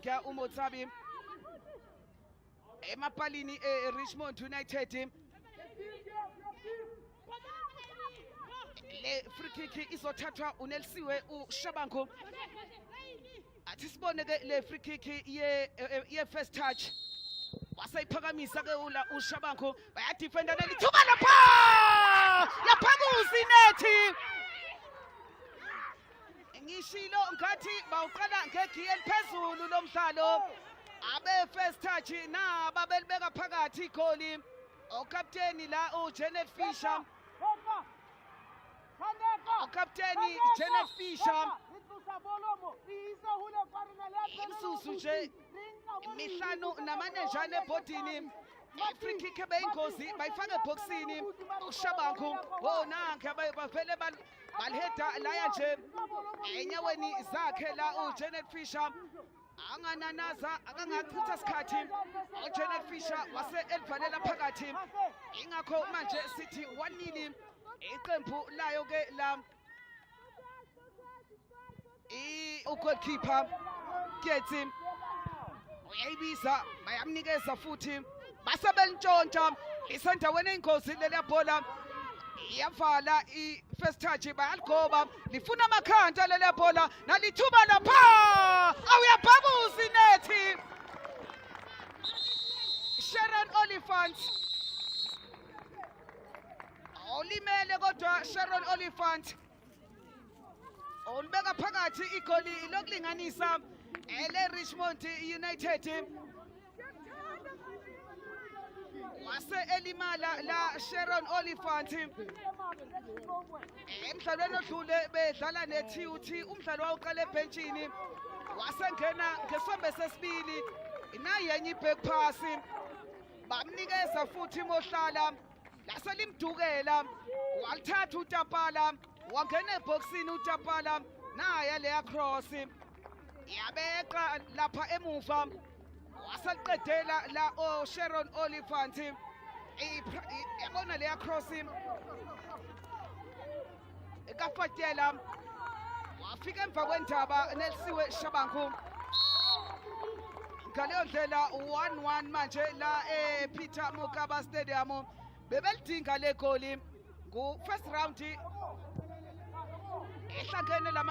Gear uMotsabi emapalini eRichmond United. Le free kick izothathwa uNelisiwe uShabangu. Athi sibone ke le free kick ye first touch. Wasayiphakamisa ke ula uShabangu, bayadefenda leli thuba lapha. Yaphakuza inethi. Ngishilo ngathi bawuqala ngegiya eliphezulu lo mdlalo. Abe first touch naba belibeka phakathi igoli. Okapteni la uJanet Fisher. Okapteni Janet Fisher. Imisusu nje imihlanu namanenjana ebhodini. I-free kick ebeyingozi bayifaka ebhokisini uShabangu. Oh nanke bavele baliheda laya nje enyaweni zakhe la uJanet Fisher. Angananaza akangachitha sikhathi uJanet Fisher wase elivalela phakathi. Ingakho manje sithi 1-0 iqembu layo ke la ugoalkeeper Ketsi uyayibiza, bayamnikeza futhi base belintshontsha isendaweni eyingozi leliya bhola, iyavala i-first touch, bayaligoba lifuna amakhanda leliya bhola, nalithuba lapha, awuyabhakuza inethi. Sharon Oliphant olimele, kodwa Sharon Oliphant olibeka phakathi igoli lokulinganisa ele Richmond United. Wase elimala la Sharon Oliphant emdlalweni odlule bedlala ne-TUT, umdlalo wawuqala ebhentshini wasengena ngesombe sesibili, nayi enye i-back pass bamnikeza futhi Mohlala, laselimdukela walithatha uTapala wangena ebhokisini uTapala, naya leya cross yabeqa lapha emuva, wasaliqedela la oSharon Oliphant. Yabona leya cross kaFatela, wafika emva kwendaba Nelisiwe Shabangu. Ngaleyo ndlela 1-1 manje la ePeter Mokaba Stadium. Bebelidinga le goli, ngu first round ehlangene lama